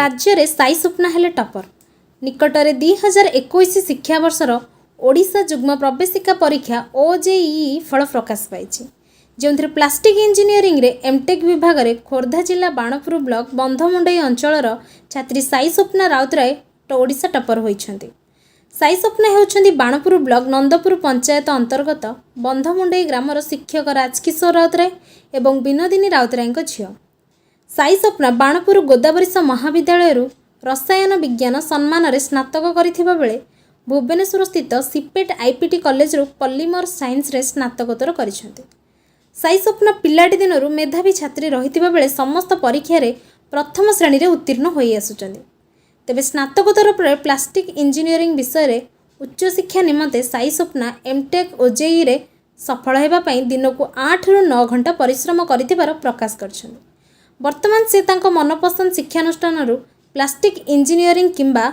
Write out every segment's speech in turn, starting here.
ରାଜ୍ୟରେ ସାଇ ସ୍ୱପ୍ନା ହେଲେ ଟପର। ନିକଟରେ 2021 ଶିକ୍ଷାବର୍ଷର ଓଡ଼ିଶା ଯୁଗ୍ମ ପ୍ରବେଶିକା ପରୀକ୍ଷା ଓଜେଇଇ ଫଳ ପ୍ରକାଶ ପାଇଛି, ଯେଉଁଥିରେ ପ୍ଲାଷ୍ଟିକ୍ ଇଞ୍ଜିନିୟରିଂରେ ଏମ୍ଟେକ୍ ବିଭାଗରେ ଖୋର୍ଦ୍ଧା ଜିଲ୍ଲା ବାଣପୁର ବ୍ଲକ ବନ୍ଧମୁଣ୍ଡେଇ ଅଞ୍ଚଳର ଛାତ୍ରୀ ସାଇ ସ୍ୱପ୍ନା ରାଉତରାୟ ଓଡ଼ିଶା ଟପର ହୋଇଛନ୍ତି। ସାଇ ସ୍ୱପ୍ନା ହେଉଛନ୍ତି ବାଣପୁର ବ୍ଲକ ନନ୍ଦପୁର ପଞ୍ଚାୟତ ଅନ୍ତର୍ଗତ ବନ୍ଧମୁଣ୍ଡେଇ ଗ୍ରାମର ଶିକ୍ଷକ ରାଜକିଶୋର ରାଉତରାୟ ଏବଂ ବିନୋଦିନୀ ରାଉତରାୟଙ୍କ ଝିଅ। ସାଇ ସ୍ୱପ୍ନା ବାଣପୁର ଗୋଦାବରୀଶ ମହାବିଦ୍ୟାଳୟରୁ ରସାୟନ ବିଜ୍ଞାନ ସମ୍ମାନରେ ସ୍ନାତକ କରିଥିବା ବେଳେ ଭୁବନେଶ୍ୱରସ୍ଥିତ ସିପେଟ୍ ଆଇପିଟି କଲେଜରୁ ପଲିମର ସାଇନ୍ସରେ ସ୍ନାତକୋତ୍ତର କରିଛନ୍ତି। ସାଇ ସ୍ୱପ୍ନା ପିଲାଟି ଦିନରୁ ମେଧାବୀ ଛାତ୍ରୀ ରହିଥିବା ବେଳେ ସମସ୍ତ ପରୀକ୍ଷାରେ ପ୍ରଥମ ଶ୍ରେଣୀରେ ଉତ୍ତୀର୍ଣ୍ଣ ହୋଇ ଆସୁଛନ୍ତି। ତେବେ ସ୍ନାତକୋତ୍ତର ପରେ ପ୍ଲାଷ୍ଟିକ୍ ଇଞ୍ଜିନିୟରିଂ ବିଷୟରେ ଉଚ୍ଚଶିକ୍ଷା ନିମନ୍ତେ ସାଇ ସ୍ୱପ୍ନା ଏମ୍ଟେକ୍ ଓଜେଇରେ ସଫଳ ହେବା ପାଇଁ ଦିନକୁ 8ରୁ 9 ଘଣ୍ଟା ପରିଶ୍ରମ କରିଥିବାର ପ୍ରକାଶ କରିଛନ୍ତି। ବର୍ତ୍ତମାନ ସେ ତାଙ୍କ ମନପସନ୍ଦ ଶିକ୍ଷାନୁଷ୍ଠାନରୁ ପ୍ଲାଷ୍ଟିକ୍ ଇଞ୍ଜିନିୟରିଂ କିମ୍ବା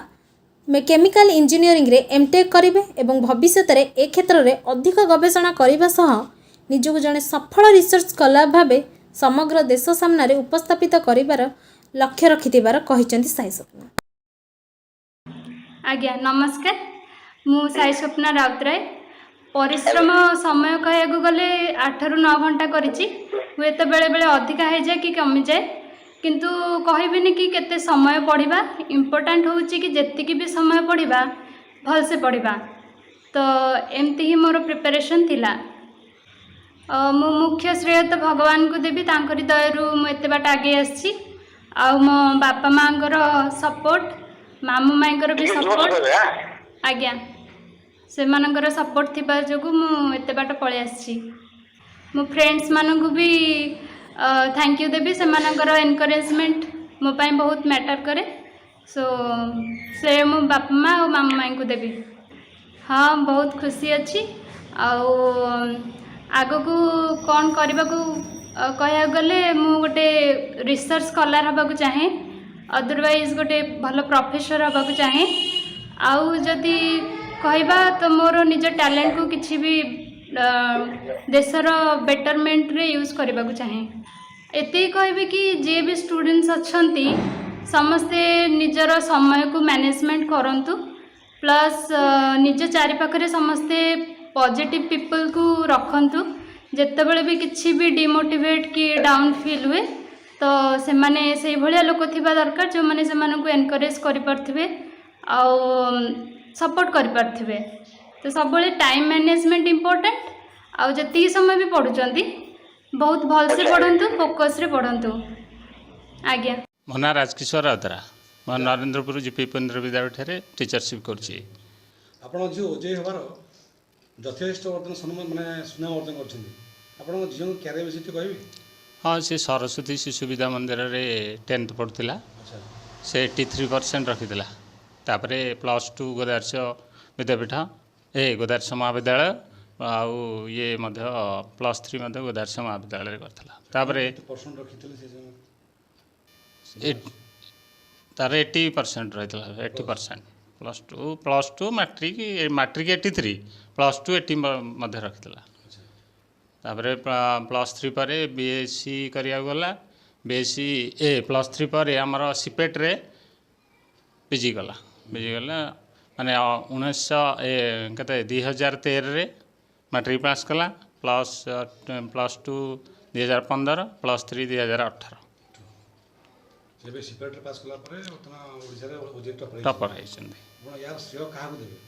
କେମିକାଲ ଇଞ୍ଜିନିୟରିଂରେ ଏମ୍ଟେକ୍ କରିବେ ଏବଂ ଭବିଷ୍ୟତରେ ଏ କ୍ଷେତ୍ରରେ ଅଧିକ ଗବେଷଣା କରିବା ସହ ନିଜକୁ ଜଣେ ସଫଳ ରିସର୍ଚ୍ଚ ସ୍କଲାର ଭାବେ ସମଗ୍ର ଦେଶ ସାମ୍ନାରେ ଉପସ୍ଥାପିତ କରିବାର ଲକ୍ଷ୍ୟ ରଖିଥିବାର କହିଛନ୍ତି ସାଇ ସ୍ୱପ୍ନା। ଆଜ୍ଞା, ନମସ୍କାର। ମୁଁ ସାଇ ସ୍ୱପ୍ନା ରାଉତରାୟ। ପରିଶ୍ରମ ସମୟ କହିବାକୁ ଗଲେ 8ରୁ 9 ଘଣ୍ଟା କରିଛି। ହୁଏତ ବେଳେବେଳେ ଅଧିକା ହେଇଯାଏ କି କମିଯାଏ, କିନ୍ତୁ କହିବିନି କି କେତେ ସମୟ ପଢ଼ିବା। ଇମ୍ପୋର୍ଟାଣ୍ଟ ହେଉଛି କି ଯେତିକି ବି ସମୟ ପଢ଼ିବା, ଭଲସେ ପଢ଼ିବା। ତ ଏମିତି ହିଁ ମୋର ପ୍ରିପାରେସନ୍ ଥିଲା। ମୁଁ ମୁଖ୍ୟ ଶ୍ରେୟ ତ ଭଗବାନଙ୍କୁ ଦେବି। ତାଙ୍କରି ଦୟାରୁ ମୁଁ ଏତେ ବାଟ ଆଗେଇ ଆସିଛି। ଆଉ ମୋ ବାପା ମାଆଙ୍କର ସପୋର୍ଟ, ମାମୁଁ ମାଇଁଙ୍କର ବି ସପୋର୍ଟ। ଆଜ୍ଞା, ସେମାନଙ୍କର ସପୋର୍ଟ ଥିବା ଯୋଗୁଁ ମୁଁ ଏତେ ବାଟ ପଳେଇ ଆସିଛି। ମୋ ଫ୍ରେଣ୍ଡସ୍ମାନଙ୍କୁ ବି thank you ଦେବି। ସେମାନଙ୍କର ଏନକରେଜମେଣ୍ଟ ମୋ ପାଇଁ ବହୁତ ମ୍ୟାଟର୍ କରେ। ସୋ ସେ ମୋ ବାପା ମା ଆଉ ମାମୁଁ ମାଇଁଙ୍କୁ ଦେବି। ହଁ, ବହୁତ ଖୁସି ଅଛି। ଆଉ ଆଗକୁ କ'ଣ କରିବାକୁ କହିବାକୁ ଗଲେ ମୁଁ ଗୋଟେ ରିସର୍ଚ୍ଚ ସ୍କଲାର ହେବାକୁ ଚାହେଁ, ଅଦରୱାଇଜ୍ ଗୋଟେ ଭଲ ପ୍ରଫେସର ହେବାକୁ ଚାହେଁ। ଆଉ ଯଦି କହିବା ତ ମୋର ନିଜ ଟ୍ୟାଲେଣ୍ଟକୁ କିଛି ବି ଦେଶର ବେଟରମେଣ୍ଟରେ ୟୁଜ୍ କରିବାକୁ ଚାହେଁ। ଏତିକି କହିବି କି ଯିଏ ବି ଷ୍ଟୁଡେଣ୍ଟସ୍ ଅଛନ୍ତି, ସମସ୍ତେ ନିଜର ସମୟକୁ ମ୍ୟାନେଜମେଣ୍ଟ କରନ୍ତୁ, ପ୍ଲସ୍ ନିଜ ଚାରିପାଖରେ ସମସ୍ତେ ପଜିଟିଭ୍ ପିପଲ୍କୁ ରଖନ୍ତୁ। ଯେତେବେଳେ ବି କିଛି ବି ଡିମୋଟିଭେଟ୍ କି ଡାଉନ୍ ଫିଲ୍ ହୁଏ, ତ ସେମାନେ ସେଇଭଳିଆ ଲୋକ ଥିବା ଦରକାର, ଯେଉଁମାନେ ସେମାନଙ୍କୁ ଏନକରେଜ୍ କରିପାରୁଥିବେ ଆଉ ସପୋର୍ଟ କରିପାରୁଥିବେ। ତ ସବୁବେଳେ ଟାଇମ୍ ମ୍ୟାନେଜମେଣ୍ଟ ଇମ୍ପୋର୍ଟାଣ୍ଟ। ଆଉ ଯେତିକି ସମୟ ବି ପଢ଼ୁଛନ୍ତି, ବହୁତ ଭଲସେ ପଢ଼ନ୍ତୁ, ଫୋକସ୍ରେ ପଢ଼ନ୍ତୁ ଆଜ୍ଞା। ମୋ ନାଁ ରାଜକିଶୋର ରାଉତରା। ମୁଁ ନରେନ୍ଦ୍ରପୁର ଜିପି ଉପେନ୍ଦ୍ର ବିଦ୍ୟାଳୟଠାରେ ଟିଚରସିପ୍ କରୁଛି। ଆପଣଙ୍କ ଝିଅ ଓଜେଇ ହେବାର ଯଥେଷ୍ଟ ବର୍ତ୍ତମାନ ସମ୍ମାନ, ମାନେ ସୁନାମ ଅର୍ଜନ କରିଛନ୍ତି। ଆପଣଙ୍କ ଝିଅଙ୍କ କ୍ୟାରିୟର ବିଷୟରେ ଟିକେ କହିବେ? ହଁ, ସେ ସରସ୍ୱତୀ ଶିଶୁ ବିଦ୍ୟା ମନ୍ଦିରରେ 10th ପଢ଼ୁଥିଲା। ସେ 83% ରଖିଥିଲା। ତାପରେ +2 ଗୋଦାବରୀଶ ବିଦ୍ୟାପୀଠ, ଗୋଦାବରୀଶ ମହାବିଦ୍ୟାଳୟ, ଆଉ ଇଏ ମଧ୍ୟ +3 ମଧ୍ୟ ଗୋଦାବରୀଶ ମହାବିଦ୍ୟାଳୟରେ କରିଥିଲା। ତାପରେ କେତେ ପରସେଣ୍ଟ ରଖିଥିଲେ ସେ ସମୟରେ? ତାର 80% ରହିଥିଲା, 80% +2 matric 83, +2 80 ମଧ୍ୟ ରଖିଥିଲା। ତାପରେ +3 ପରେ ବିଏସ୍ସି କରିବାକୁ ଗଲା। ବିଏସ୍ସି +3 ପରେ ଆମର ସିପେଟ୍ରେ ପିଜି କଲା। ପିଜି କଲା ମାନେ ଉଣେଇଶହ କେତେ 2013ରେ ମାଟ୍ରିକ ପାସ୍ କଲା। +2 2015, +3 2018। ଏବେ ସିପେଟ୍ରେ ପାସ୍ କଲା ପରେ ବର୍ତ୍ତମାନ ଓଡ଼ିଶାରେ ଓଜେଇ ଟପର। ଟପର ହେଇଛନ୍ତି। ଆପଣ ୟାର ଶ୍ରେୟ କାହାକୁ ଦେବେ?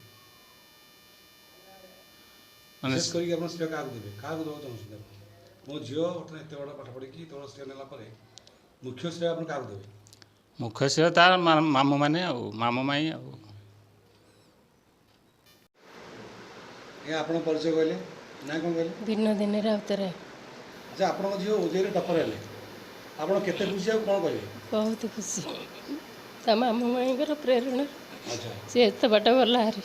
ମାନେ ବିଶେଷ କରିକି ଆପଣ ଶ୍ରେୟ କାହାକୁ ଦେବେ, କାହାକୁ ଦେବାକୁ ଚାହୁଁଛନ୍ତି ଆପଣ? ମୋ ଝିଅ ବର୍ତ୍ତମାନ ଏତେ ବଡ଼ ପାଠ ପଢ଼ିକି ଏତେ ବଡ଼ ଶ୍ରେୟ ନେଲା ପରେ ମୁଖ୍ୟ ଶ୍ରେୟ ଆପଣ କାହାକୁ ଦେବେ? ମୁଖ୍ୟ ଶ୍ରେୟ ତାର ମାମୁଁ ମାନେ ଆଉ ମାମୁଁ ମାଇଁ ଆଉ। ଆଜ୍ଞା, ଆପଣଙ୍କ ପରିଚୟ କହିଲେ ନା କ'ଣ କହିଲେ? ବିନୋଦିନୀ ରାଉତରାୟ। ଆଚ୍ଛା, ଆପଣଙ୍କ ଝିଅ ଓଜେଇରେ ଟପର ହେଲେ, ଆପଣ କେତେ ଖୁସି ଆଉ କ'ଣ କହିବେ? ବହୁତ ଖୁସି। ତା ମାମୁଁ ମାଇଁଙ୍କର ପ୍ରେରଣା ସେ ଏତେ ବାଟ ଗଲା ହାରି।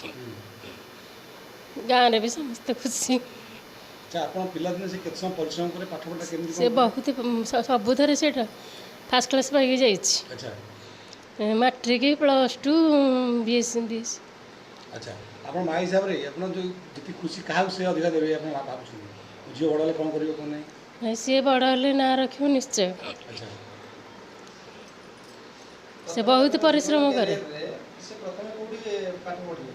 ଗାଁରେ ବି ସମସ୍ତେ ଖୁସି। ଆଚ୍ଛା, ଆପଣ ପିଲାଦିନେ ସେ କେତେ ସମୟ ପରିଶ୍ରମ କରେ, ପାଠ ପଢ଼ା କେମିତି ସେ କ'ଣ କରେ? ବହୁତ ସବୁଥିରେ ସେଇଟା ଫାର୍ଷ୍ଟ କ୍ଲାସ୍ ପାଇକି ଯାଇଛି। Matric, +2, BSc BSc. ଆଚ୍ଛା, ଆପଣ ମା ହିସାବରେ ଆପଣ ଯେଉଁ ଯେତିକି ଖୁସି, କାହାକୁ ସେ ଅଧିକା ଦେବେ ଆପଣ ଭାବୁଛନ୍ତି? ଝିଅ ବଡ଼ ହେଲେ କ'ଣ କରିବ, କ'ଣ ନାହିଁ? ନାଇଁ, ସିଏ ବଡ଼ ହେଲେ ନାଁ ରଖିବ ନିଶ୍ଚୟ। ସେ ବହୁତ ପରିଶ୍ରମ କରେ। ସେ ପ୍ରଥମେ କୋଉଠି ପାଠ ପଢ଼ିଲେ?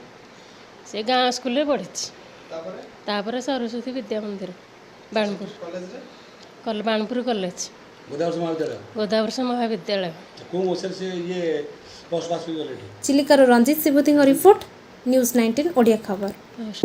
ସେ ଗାଁ ସ୍କୁଲରେ ପଢ଼ିଛି। ତାପରେ? ତାପରେ ସରସ୍ୱତୀ ବିଦ୍ୟା ମନ୍ଦିର, ବାଣପୁର। କଲେଜରେ? ବାଣପୁର କଲେଜ। ଗୋଦାବରୀଶ ମହାବିଦ୍ୟାଳୟ। ଗୋଦାବରୀଶ ମହାବିଦ୍ୟାଳୟ। କେଉଁ ମସିହାରେ ସେ ଇଏ ପ୍ଲସ୍ ପାସ୍ କରି ଗଲେ ଏଠି? ଚିଲିକାରୁ ରଞ୍ଜିତ ଶିବୁଥିଙ୍କ ରିପୋର୍ଟ, ନ୍ୟୁଜ୍ 19 ଓଡ଼ିଆ ଖବର। ପ୍ଲସ୍